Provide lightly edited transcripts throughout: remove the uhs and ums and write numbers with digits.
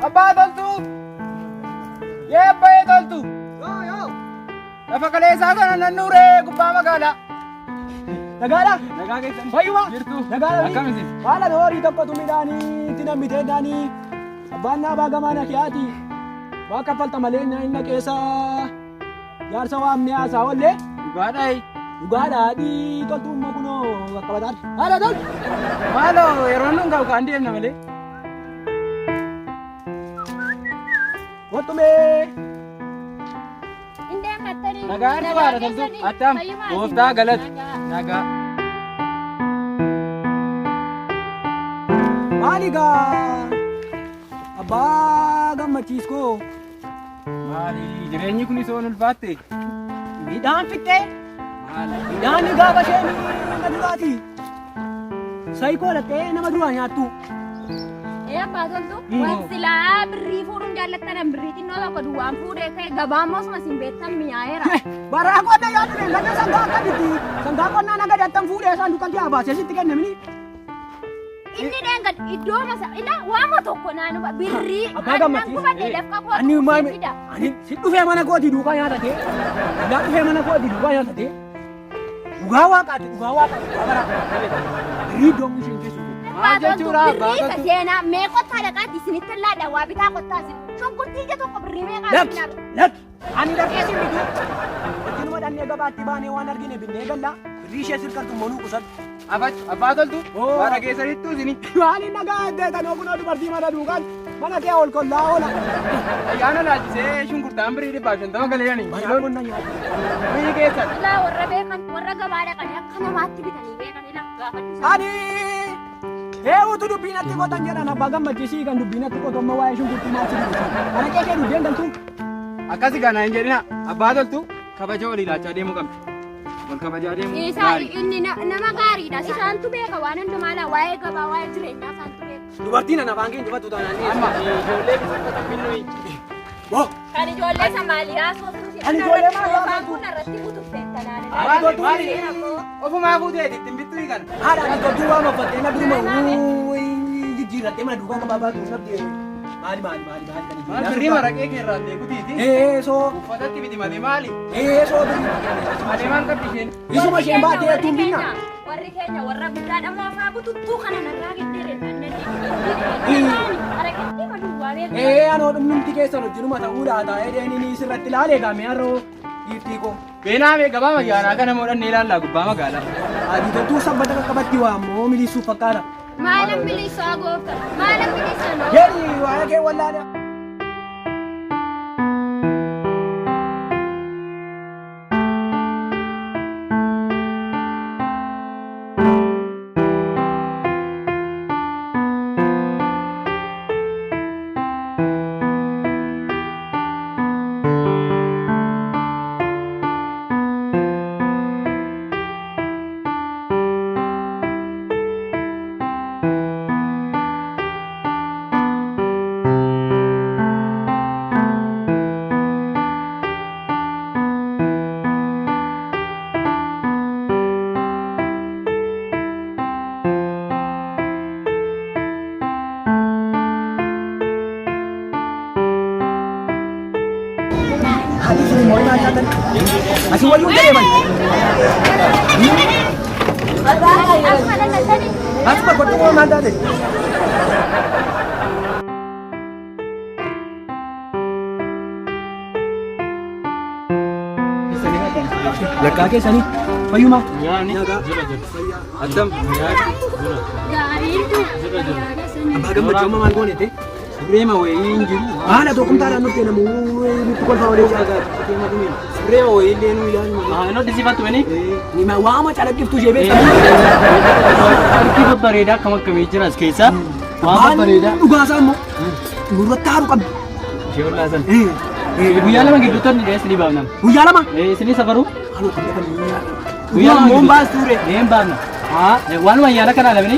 Abbaa toltuu! Yee abbayee toltuu! Lafa kaleessaa sana nannuuree gubbaa magaalaa. Nagaadha? Nagaa keessan. Fayyuma? Jirtu. Nagaadha? Akkam isin? Haala horii tokkotu midhaanii itti nammitee naanii abbaan naabaa gamaa na kiyaati. Waa kaffalta malee na hin naqeessa. Jaarsa waan mi'aasaa ollee Dhugaadhaa. dhugaadha adii toltuu immoo kunoo qaqqabataan. Haala toltu! Maaloo yeroo nun ga'u kaan deemna malee. Kottu mee! Indeen mattanii. Nagaa harki baadha toltuu. Attam. Gooftaa galata. Nagaa. Maali gaa? Abbaa gammachiiskoo Maali jireenyi kun isoo ulfaatte? midhaan fixxee Maali? midhaan gaafa isheen na duraati. Sayikoo dhattee nama duraa nyaattu. Ee abbaa toltu waan silaa birrii fuudhuun jaallattanan birrii xinnoo tokko duwwaan fuudhee ka'e gabaa immoo isin beektan mi'aayeera. Baraa qonna yaadu ne gadda sangaa akkamitti sangaa qonnaa naga dattan fuudhee saanduqa kee baasee sitti kennamini. Inni dheenga iddoo masa ila waama tokko naanuma birrii Abbaa annan gammachiis. gubadhe dafqa Ani kootu maal fida. ani si dhufee mana kooti duukaa nyaatate. Dhugaa dhufee mana kooti duukaa nyaatate. Dhugaa waaqaati dhugaa waaqaati dhugaa baraa. Birrii iddoo isheen keessu. Maal jechuudha abbaa Birrii isa toltuu? seenaa mee kottaa dhaqaatti isinitti laadha waa bitaa kottaa isin shunkurtii ija tokko birrii meeqaa Lakki isin laadha. lakki ani dhaqee si bitu. Wajjinuma dhannee gabaatti baanee waan argine binnee galla. Birrii ishee sirkaltu monuu qusadhu. Afachu abbaa toltuu? Oo. Waa dhageessanittuu isini. Maaliin nagaa eddee tanoo kunoo dubartii mana duukaan mana kee ol kollaa oola. Ayyaana laalchisee shunkurtaan birrii 150 galeerani. Baraa qonna nyaata. Birrii keessan. Ilaa warra beekan warra gabaa dhaqanii akka namaatti bitanii beekan ilaa gaafadhu isaan. Ani eewutu dubbii natti qotan jedhan abbaa gammachiisii kan dubbii natti qotu amma waa'ee shunkurtii maal si dubbisa. Kana kee kee dubbeen galtuu. Akkasi ganaa hin jedhina. Abbaa toltuu kabaja walii laachaa deemuu qabdi. Wal kabajaa deemuu Isaa gaarii. inni nama gaariidha. Isaantu beeka waan hundumaa laa waa'ee gabaa waa'ee jireenyaa isaantu beeka. Dubartiin ana afaan keenya dubbatu taanaan Amma ijoollee bifa binnuyi. Woo! Kan ijoollee Samaaliyaa sooftu si Kan ijoollee maal Afaan kun irratti butuftee tanaan. Ani toltuu Maali? Ofumaa fuuteeti ittiin bittuu kana. Haadha ani toltuu waan uffattee na biruma jijjiirrattee mana duukaa qabaa baatu nabdi. Maali maali maali maali kan Maal ijoollee. birrii maraqee keerraa beekutiiti. Ee soo Uffatatti biti malee maali? ee soo birrii. Malee maal qabdi isheen? Isuma isheen baatee tuun binna. Warri keenya warra guddaadha moo afaa bututtuu kana narraa geddeere Araqetti maduwwaa beeku. Ee anoo dhumnumti keessan hojinuma ta'uudha taa'ee deeniin sirratti ilaalee gaamee har'oo giiftii koo. Beenaa mee gabaa magaalaa kana moodhannee ilaallaa gubbaa magaalaa. Adii toltuu sabbata qaqqabatti waammoo miliisuuf fakkaata. Maalan bilisaa goofta. Maalan bilisaa noo. Jedhi waa'ee kee wallaale. Haati sun immoo maal taatan? Asii wayyuu deeman. Akkuma lallatanii. Asuma kottu moo maal taate? Lakkaa keessanii fayyuma. Nyaanni. Attam. Gaariitu. Abbaa gammachuu amma maal goone ta'e? Surreema wayii hin jiru. Haala tokkumtaadhaan nutti namu nutti kolfaa olee jira. Surreema wayii illee nu ilaalu. Haa inni sifattu mini. Nima waama calaqqiftu ishee beekamu. Harki babbareedaa akkam akkamii jira as keessa. Waan babbareedaa. Dhugaasaa immoo nurratti haaru qabdi. Ishee wallaasan. Guyyaa 2 gidduutti inni dhiyeessi ni baafna. Guyyaa 2? Isinii safaruu? Guyyaa 2 Moon gidduutti. baastuu re. Een baafna. Waanuma ayyaana kanaa lamini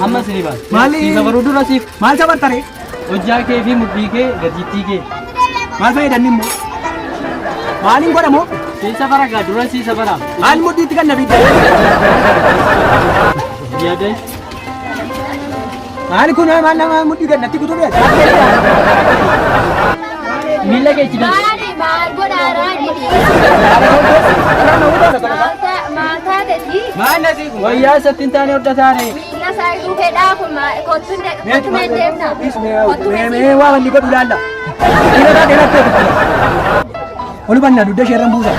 amma isinii baafna. Maali? Si safaruu dura siif Maal safartare? Hojjaa kee fi mudhii kee gatiittii kee. Maal fayyadanni immoo? Maaliin godhamoo? Si safara gaa dura si safara. Maal mudhiitti kan na fidde? Yaadee. Maali kun maal nama mudhii gad natti kutuu beekta? Miila kee itti galchi. Maali maal godhaaraa jedhi. Maal taateti? Maal nasi kun? Wayyaa isatti hin taane hodha taane. Miila isaa iduu fedhaa kun kottu kottu mee deemna. Kottu mee Mee waa wanni godhu laalla. Dhiira taate natti hojjetu. Ol bannaa dugda ishee irra buusa.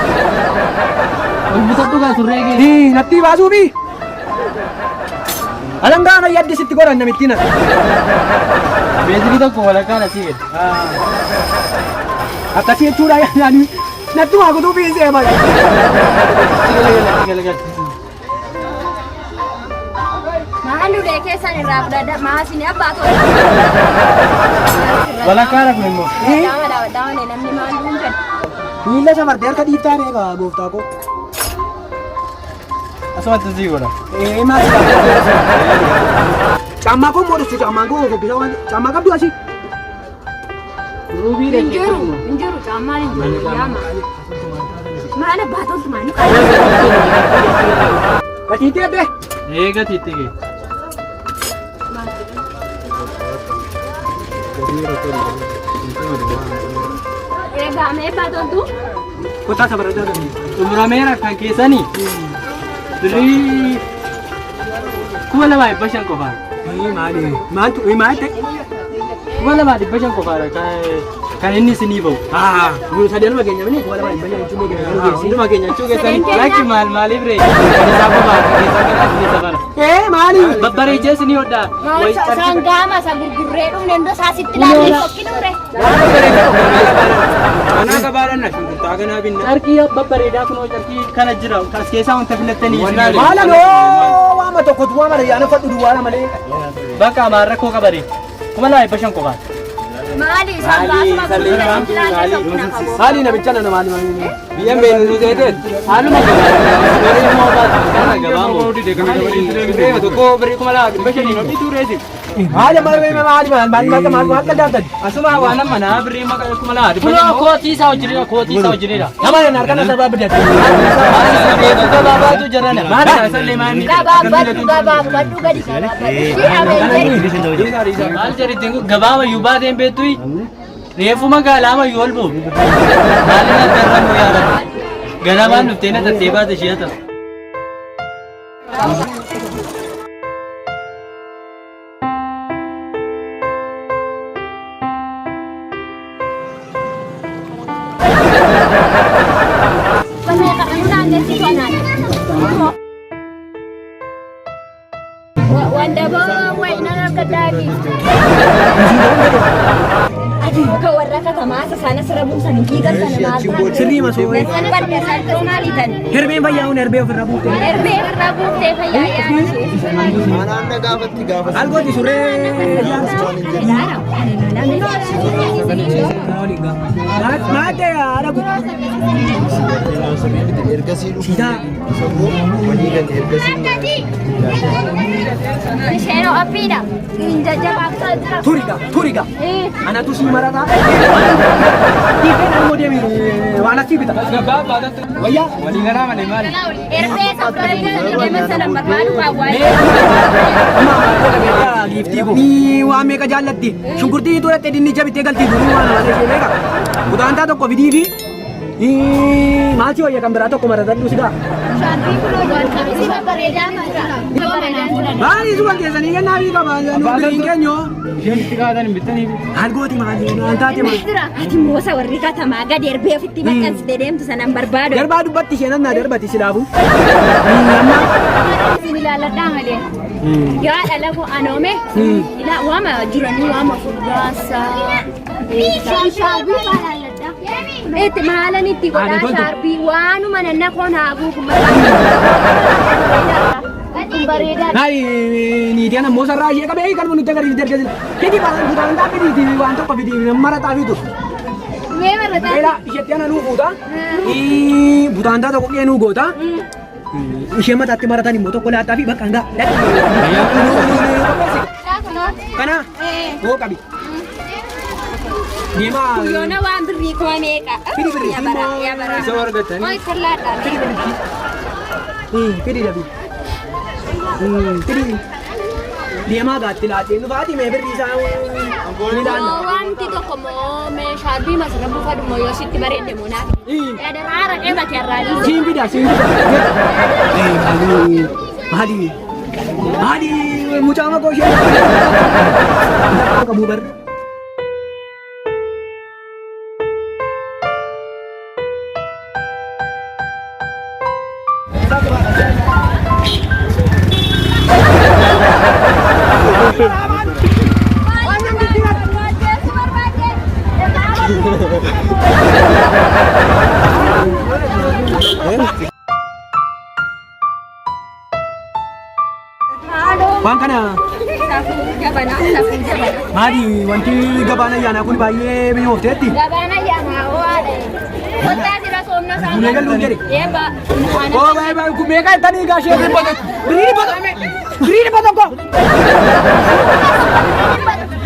Ol butadhu gaa surree kee. Ii, Natti baasuufi. Alangaa na yaddi sitti godhan namittiin ati. Meetirii tokko walakkaan asii gadi. Akkasii jechuudha yaani nattumaa kutuu fiisee malee. Achi galagali. Maal ulee keessan irraa fudhadha maasin abbaa toltu. Walakkaadha kun immoo. Daama daama daama namni maal duun jedhu. Miila safartee harka dhiiftaa reeba gooftaa koo. Asumatti sii godha. Ee maal Caammaa koo immoo dhuftu caammaan koo fokkisa waan caammaa qabdu asii. Ruubii Hin jiru hin jiru caammaan hin jiru yaama. Maal abbaa toltu maal Gatiittii eddee. Ee gatiitti kee. Egaa mee abbaa toltu? Kottaa safarradhaa gabii. Xumurameera kan keessanii birrii 2,500 qofaan. Maali maaltu maal ta'e? 2,500 qofaadha kan inni isinii ba'u. Nu sadanuma keenya mini 2,500 jechuun keenya garuu geessi. Hunduma keenya jechuu keessanii Sadan keenya? lakki maal maaliif ree? Kan isaa qofaadha keessan kanaas keessa bara. Ee maali? Babbareechee isinii hodhaa. Maal sangaama isa gurgurree dhufne iddoo isaa sitti ilaalee fokkinu re. Kanaa gabaadhaan na shunkurtaa kanaa binna. Carqii babbareedaa kunoo carqii kana jira. As keessaa wanta filattanii isinii hodha. Maala noo waama tokkotu waama rayyaana fadhu duwwaadha malee. Bakka amaan rakkoo qabare. 2,500 qofaadha. Maali sangaasuma gurgurree sitti ilaalee fokkina qabu. Maali namicha nana maali maali? Biyyan beenu nu seeteet. Haaluma gabaa. Immoo baatu kana gabaa moo. Tokko birrii 2,500 hodhitu reesif. Maali maali maali maali maali maali maali maali qaldaaftan? Asuma waan amma naa birrii 2,500. Kunoo kootii isaa hojjenedha kootii isaa hojjenedha. Nama nana harka sabaa bidate. Gabaabaatu jirana. Maali isallee maali? Gabaabbadhu gabaabbadhu gadi gabaabbadhu. Ishee abeejjee. Maal jedhittiin kun gabaaba iyyuu baateen beektu reefu magaalaa mayyuu ol bu'u. Maali na garramu yaa rabbi. Ganamaan dhuftee na tattee baate ishee ta'u. Wandaboo wayina argadhaati. Ati muka warra katamaa isa sana sirra buusanii fiigan sana maal taate? Sirrii masoo. Sana badda isaan maali tan? Herbeen fayyaa herbee ofirra buute. Herbee irra buuftee fayyaa yaadishee. Maal gooti surree? Maal ta'e haadha kun? Siidaa. Isheen oppiidha. Hin jajjabaachaa jira. Turiga turiga. Anatu sii marataa. Dhiibbeen ammoo deemi waan asii bita. Gabaa baatatti. Wayyaa. Walii galaa malee maali? Erbee isa fudhatee deeman sana barbaadu kaawwaayee. Amma giiftii koo. Ni waan meeqa jaallatti? Shunkurtii tuurattee dinnicha bittee galtii duruu waan malee ishee meeqa? Kutaantaa tokko fidii fi maal si wayya kan biraa tokko maratadhu si ga'a. Shaarbii kunoo jalqabisi babbareedaa jira. Maali suma keessanii kennaa fi qaba nu biriin keenyoo. Isheen itti kaatan hin bittanii. Maal gooti maali maal taate maal? Jira. Ati moosa warri katamaa gadi erbee ofitti maxxansitee deemtu sanan barbaadu. Darbaa dubbatti isheen annaa darbati silaafuu. Amma Isin ilaalladhaa malee. Yaa dhala koo anoome. Ilaa waama jiranii waama furgaasaa. Shaarbii faa ilaalladhaa. Itti maalan itti godhaa shaarbii waanuma nanna koon haa guutu. Kun bareedaa. Nayi niitiin ammoo sarraa ishee qabee kan nutti agarsiifte erga sila. Fidi waan kutaan taa fidiiti waan tokko fidi marataa fitu. Mee marrataa. Eela isheetti ana nuu fuuta. Butaantaa tokko qe'ee nuu goota. Ishee mataatti maratan immoo tokko laattaa fi bakka hangaa. Kana hoo qabi. Deemaa. Yoona waan birrii kuma meeqa? Fidi birrii Yaa bara, yaa bara. Isa argattanii. Moo itti Fidi birriitti. Fidi dabi. Fidi. Deemaa gaatti laatee nu baati mee birrii isaa ni laanna. Wanti tokko moo meeshaa fi masirra buufadhu moo yoo sitti bareedde moo naaf. Yaadaraara dheebate irraa dhiise. Siin fida siin fida. Maali maali maali mucaa maqoo ishee qabu bar. Waan kana Safuu jabanaa, safuu jabanaa. maali wanti gabaan ayyaanaa kun baay'ee mi'oofteetti. Gabaan ayyaanaa ho'aadha. Kottaa jira soomna isaa. Bunee galuun jedhe. Eebba. Oo baay'ee baay'ee kun meeqa jettanii egaa ishee birrii 100 birrii 100.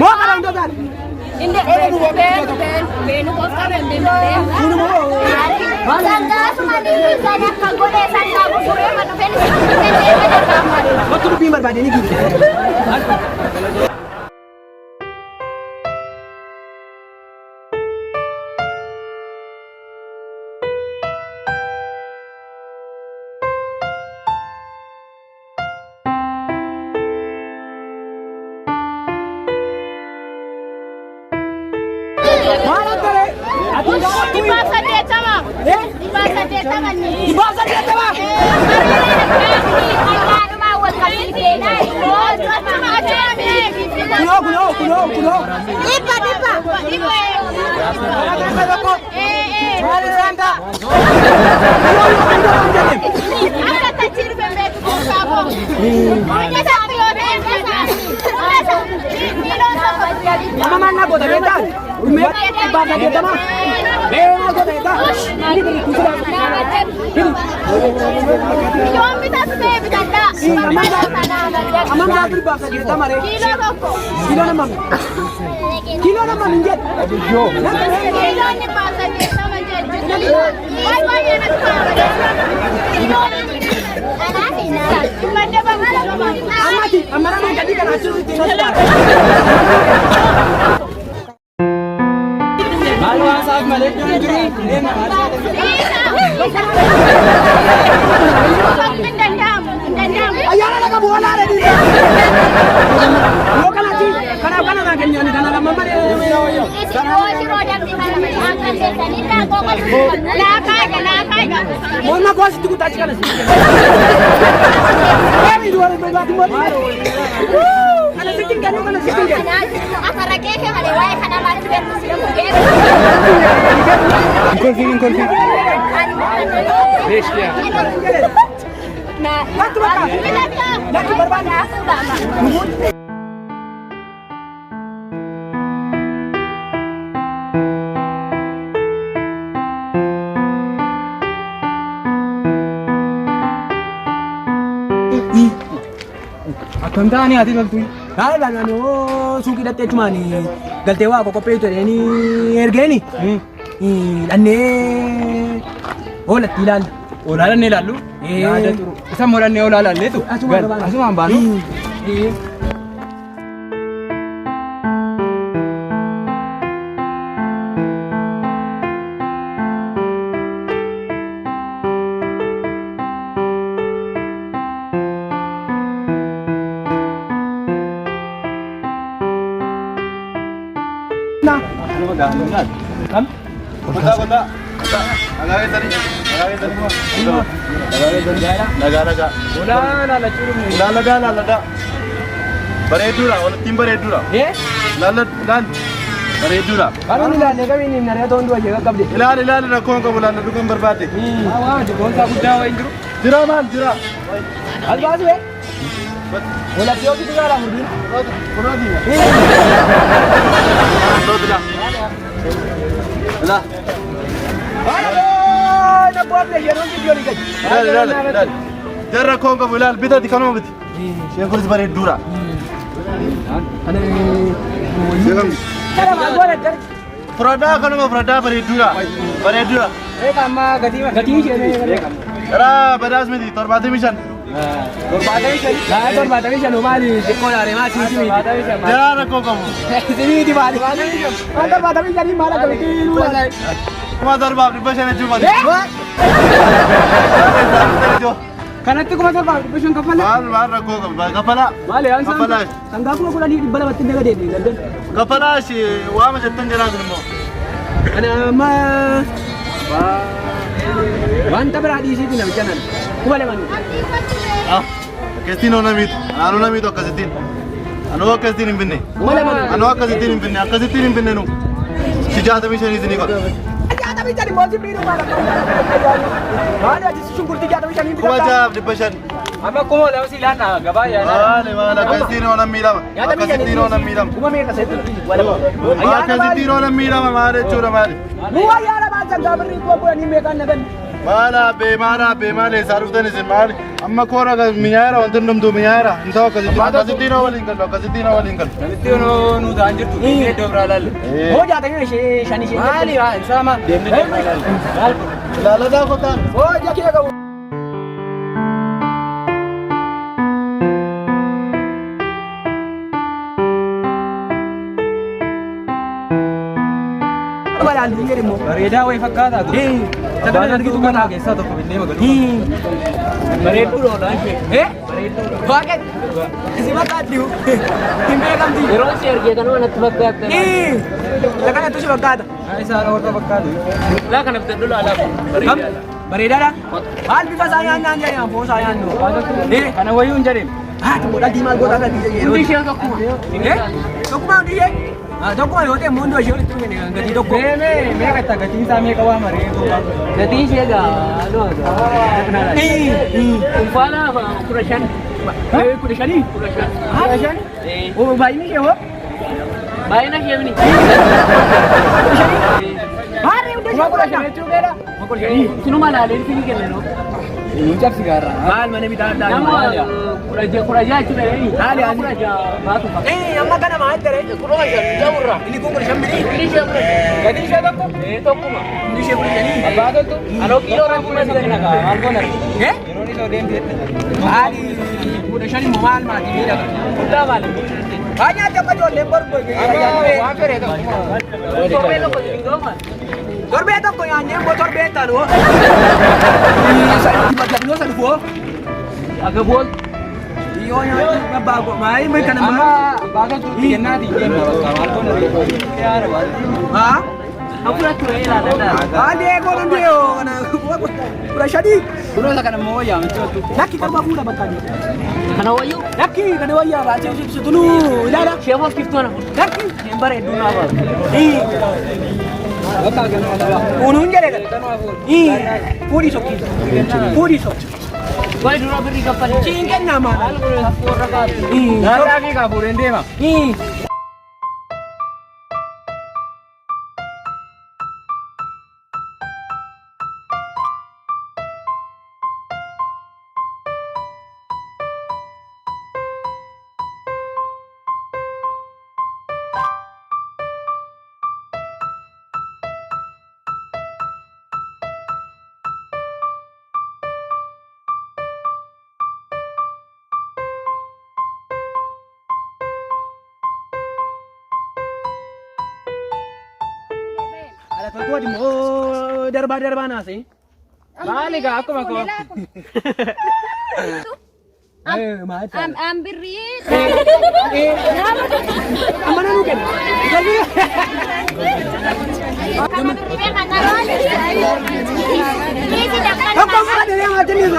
Moo kana hunda taate. Inni beenu beenu beenu qofaa beenu beenu. Kun immoo maali? Sangaasuma ni kan akka godhee sangaa gurguree ma dhufeen Bakki dubbiin barbaade ni giifte. Maal akka ree? Ati gaafatu. 180. Eh? 180 ni. 180. Kunoo kunoo kunoo kunoo. Dhibba dhibba. Dhibba. Dhibba tokko. Maal isaan ta'a? Yoo yoo hunda waan jedheef. Akka tachii dhufe beeku gooftaa koo. Amma maal naa goota beektaa? Mee 180. Mee maal goota beektaa? Fidi birrii kuusaa. Fidi. Yoon bitatu ta'e bitadhaa. Amma maal 180 ree? Kiiloo tokko. Kiiloo nama kiiloo nama hin jedhu. Kiiloon 180 jedhu. Waan baay'ee natti tola. Kiiloon. Ammati amma nama gadii kana achi itti hin Maal waan isaaf malee iddoon hin jiru. Deema. Hin danda'amu. Hin danda'amu. Ayyaana laga bu'aa dha dhiisa. Yoo kanatti kanaaf kana naa kennani kana lama malee. Morma koo sitti kutaa achi kana. Eemi duwwaa barbaadu morma. Kana sitti hin kennu kana sitti hin kennu. Hin kolfiin hin kolfiin. Lakki bakka. Lakki barbaadu. Akkam ta'anii ati toltu? Haala naannoo suuqii dhattee jechumaan galtee waa qoqopheessu jedhanii ergeeni. Dhannee hoolatti ilaalla. Oolaa dhannee ilaallu? Yaada xuru. Isa immoo dhannee oolaa ilaalleetu? Asumaan baanu. Asumaan baanu. Kam? Kottaa kottaa. Nagaa keessanii. Nagaa keessanii. Nagaa keessanii. Nagaa nagaa. Oolaa laallachuu dhumne. Laalladaa laalladaa. Bareedduudha walittiin bareedduudha. Eh? Laallad ilaali. Bareedduudha. Kan inni ilaalle kamiin hin naree toon du'a jee qaqqabde. Ilaali ilaali rakkoon qabu laalladhu kan barbaadde. Waan goonsaa guddaa wayiin jiru. Jira maal jira. As baasu eh? Walatti yoo situ gaara murdiin. Kunooti. Ilaa. Ilaali ilaali ilaali. Jarra koon qabu ilaali bitati kanuma biti. Isheen kunis bareedduudha. Ishee kam? Fudhadhaa kanuma fudhadhaa bareedduudha. Bareedduudha. Gatii ishee Karaa badaas miti 75. 75 maali xiqqoo yaare maa siiti miti. Jaraa rakkoo qabu. Siiti maali? Waan 75 maal akkamitti 7500 jechuun maali? Kanatti 7500 kaffala. Maal maal rakkoo qabu? Kaffalaa. Maali aan Kaffalaa. Sangaa 10,200tti illee gadeedde galgal. Kaffalaa ishee waama jettan jalaa sun immoo. Ana amma wanta biraa dhiisiiti namicha nan 2000. Akkasittiin hoo namiitu. Anuu namiitu akkasittiin. Anuu akkasittiin hin binne. 2000. Anuu akkasittiin hin binne. Akkasittiin hin binne nu. Si 65 isinii godha. 65 immoo si miidhuu maal akka maali ati shunkurtii 65 bitatta. 6500. Amma 2000 si laanna gabaa yaada. Maali maali akkasittiin hoo miidhama. Akkasittiin hoo miidhama. Kuma meeqa seetu? Akkasittiin hoo miidhama maal jechuudha maali? Nu ayyaana maal sangaa birrii 10,000 meeqaan nagan. Maal abbee maal abbee maal eessaa dhuftan isin maali? Amma koora minyaa'eera wanti hundumtuu minyaa'eera. Hin ta'u akkasittiin akkasittiin hoo waliin gallu akkasittiin hoo waliin gallu. Namitti yoo nu ta'an jirtu deemnee iddoo biraa laalle. Hoo 65 ishee. Maali haa isaa maal deemnee iddoo biraa laalle. Maal kun? Ilaalataa kotaan. Hoo jakee qabu. Bareedaa wayii fakkaata. Abbaan argitu kana keessaa tokko binnee magaluu. Bareedduu dha ishee. Waaqet si fakkaatti hin beekamti. Yeroo si argee kanuma natti fakkaata. Isa kanattu si fakkaata. Isaa warra fakkaatu. Laa kana bitadhu laalaa. Kam? Bareedaadha. Maal bifa isaa nyaannaan jedhama foon isaa nyaannu. Kana wayyuu hin jedheen. Haati godha diimaa goota kan Hundi ishee tokkuma. Tokkuma hundi ishee. Tokkuma yoo ta'e immoo hundi ishee walitti dhufne gatii tokko. Mee mee meeqa itti gatiin isaa meeqa waa maree gogaa. Gatiin ishee gaa Kumfaala 15. 15? 15. 15? Baay'inni ishee hoo? Baay'ina ishee mini. 15? Maarree hundi ishee 15,000 jechuu keedha. 15,000. Sinuma laaleen isin kenne no. Nu cabsi gaarraa. Maal mana bitaa addaa? Nama 16 jechuudha. Haali, Nama haali. 16 baatu qaba. Amma kana maal ta'e? 15 ta'urra. Inni kun 15 miti. Hundi ishee 15. Gatiin ishee tokko. Tokkuma. Hundi ishee 15. Abbaa toltu. Anoo kiiloo irraa Kuma si kenna kaa maal goona? Yeroon isa deemte jette. Maali 15 immoo maal maatii miidhaga? Guddaa maali? Haa nyaata amma ijoolleen boru Waan fedhe tokko. Torbee tokko hin ga'u maali? Torbee tokko nyaannee immoo torbee itti aanu. Gabnoo sana foo. Akka bool. Yoo nyaanni abbaa koo maali kana Amma maal? abbaa toltu itti kennaatii deemna bakka maal goona? Haa? Afura ture ilaaladha. Maali eegoo danda'e kana 15. Kunoo isa kana immoo wayyaa miti wattu. Lakki torba fuudha bakka ni. Kana wayyuu. Lakki kana wayyaa baatee ibsitunuu ilaala. Ishee fokkiftuu ana fuudha. Lakki. Isheen bareedduu naa baatu. Bakka kanuma qaba. Kunuun jedhe kana. Fuudhii sokki. Fuudhii sokki. Wayi dura birrii kaffale. Siin kennaa maal? Maal kun warra kaatu. Naannaa fi kaa fuudheen deema. Ala toltuu wajjin moo darbaa darbaa naasee? Maali gaa akkuma koo. Maal Am birrii. Amma nanuu kenna. Kana birrii beekan. Tokko fudhate deemaa jennee.